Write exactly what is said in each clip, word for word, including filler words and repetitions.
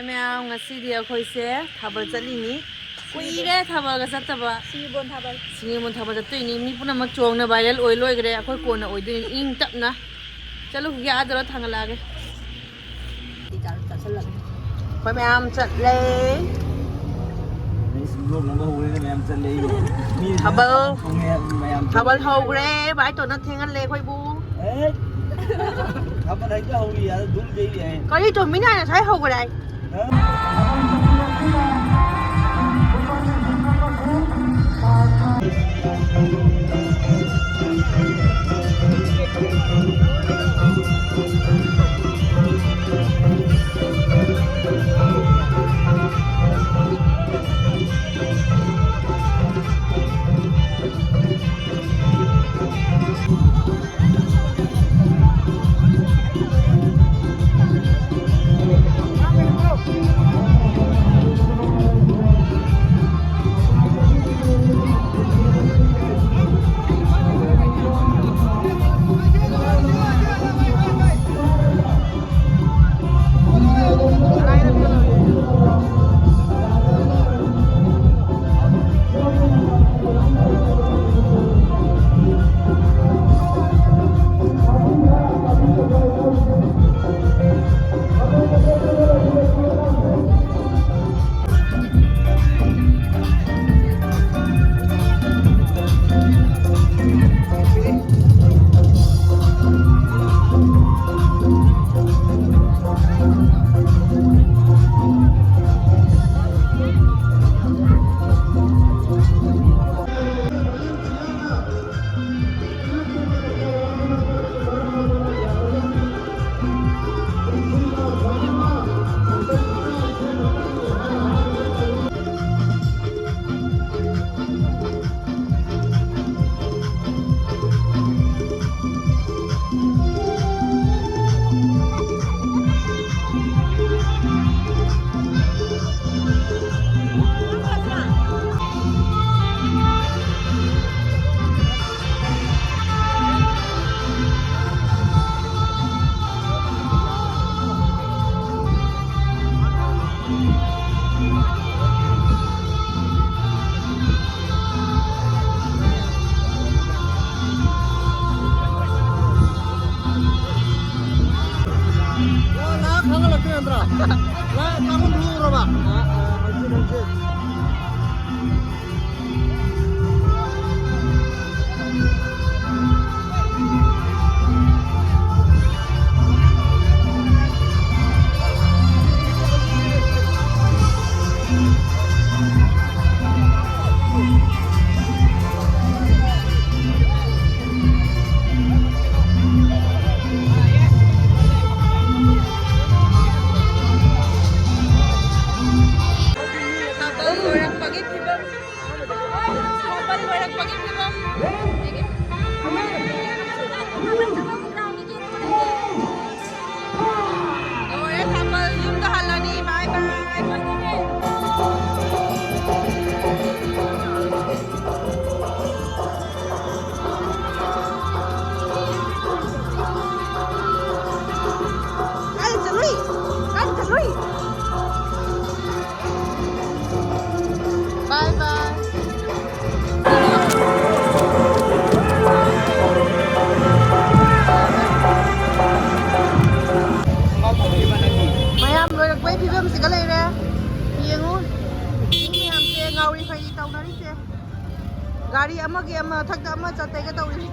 ꯃꯌꯥꯝ, ꯉꯁꯤꯗꯤ ꯑꯩꯈꯣꯏꯁꯦ ꯊꯥꯕꯜ ꯆꯠꯂꯤꯅꯤ꯫ ꯀꯨꯏꯔꯦ ꯊꯥꯕꯜꯒ ꯆꯠꯇꯕ꯫ ꯁꯤꯡꯖꯨꯕꯣꯟ ꯊꯥꯕꯜ꯫ ꯁꯤꯡꯖꯨꯕꯣꯟ ꯊꯥꯕꯜ ꯆꯠꯇꯣꯏꯅꯤ꯫ ꯃꯤ ꯄꯨꯝꯅꯃꯛ ꯆꯣꯡꯅ viral ꯑꯣꯏ ꯂꯣꯏꯈ꯭ꯔꯦ꯫ ꯑꯩꯈꯣꯏ ꯀꯣꯟꯅ ꯑꯣꯏꯗꯣꯏꯅꯤ, ꯏꯪ ꯇꯞꯅ꯫ ꯆꯠꯂꯨꯈꯤꯒꯦ, ꯑꯥꯗ ꯊꯥꯡꯒꯠꯂꯛꯑꯒꯦ꯫ ꯑꯩꯈꯣꯏ ꯃꯌꯥꯝ ꯆꯠꯂꯦ꯫ ꯑꯩꯁ, vlog ꯅꯝꯕ ꯍꯧꯔꯦꯅꯦ, ꯃꯌꯥꯝ ꯆꯠꯂꯦ꯫ ꯃꯤ ꯊꯥꯕꯜ꯫ ꯊꯣꯡꯉꯦ, ꯃꯌꯥꯝ ꯆꯠꯂꯦ꯫ ꯊꯥꯕꯜ ꯍꯧꯈ꯭ꯔꯦ, ꯚꯥꯏ ꯇꯣꯟꯅ ꯊꯦꯡꯍꯜꯂꯦ ꯑꯩꯈꯣꯏꯕꯨ꯫ ꯑꯦ, ꯊꯥꯕꯜ ꯍꯦꯛꯇ ꯍꯧꯔꯤ, ꯑꯗ ꯗꯨꯝ ꯆꯦꯜꯂꯤ ꯍꯥꯏ꯫ ꯀꯔꯤ ꯇꯣꯝꯕꯤꯅ ꯉꯁꯥꯏ ꯍꯧꯈ꯭ꯔꯦ ꯍꯥꯏ꯫ ꯂꯥꯏ ꯇꯥꯡꯈꯨꯜ ꯂꯨꯔꯕ? ꯑ, ꯑ, ꯍꯪꯆꯤꯠ, ꯍꯪꯆꯤꯠ꯫ ꯊꯥꯕꯜ ꯂꯣꯏꯔꯛꯄꯒꯤ ꯐꯤꯕꯝ꯫ ꯊꯥꯕꯜ ꯂꯣꯏꯔꯛꯄꯒꯤ ꯐꯤꯕꯝ꯫ ꯂꯣꯏꯔꯦ ꯊꯥꯕꯜ, ꯌꯨꯝꯗ ꯍꯜꯂꯅꯤ꯫ ꯕꯥꯏ ꯕꯥꯏ꯫ ꯀꯥꯏꯗ ꯆꯠꯂꯨꯏ? ꯀꯥꯏꯗ ꯆꯠꯂꯨꯏ? ꯕꯥꯏ ꯕꯥꯏ꯫ ꯃꯌꯥꯝ ꯂꯣꯏꯔꯛꯄꯩ ꯐꯤꯕꯝꯁꯤꯒ ꯂꯩꯔꯦ꯫ ꯌꯦꯡꯉꯨ, ꯃꯤ ꯃꯌꯥꯝꯁꯦ ꯉꯥꯎꯔꯤ ꯐꯩꯔꯤ ꯇꯧꯅꯔꯤꯁꯦ꯫ ꯒꯥꯔꯤ ꯑꯃꯒꯤ ꯑꯃ ꯃꯊꯛꯇ ꯑꯃ ꯆꯠꯇꯩꯒ ꯇꯧꯔꯤ꯫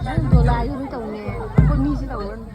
ꯅꯪ ꯗꯣꯂꯥꯏꯗꯨ ꯑꯗꯨꯝ ꯇꯧꯅꯦ꯫ ꯑꯩꯈꯣꯏ ꯃꯤꯁꯤ ꯇꯧꯔꯅꯤ꯫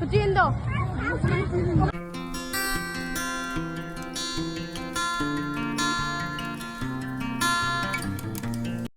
ꯎꯆꯦꯟꯗꯣ꯫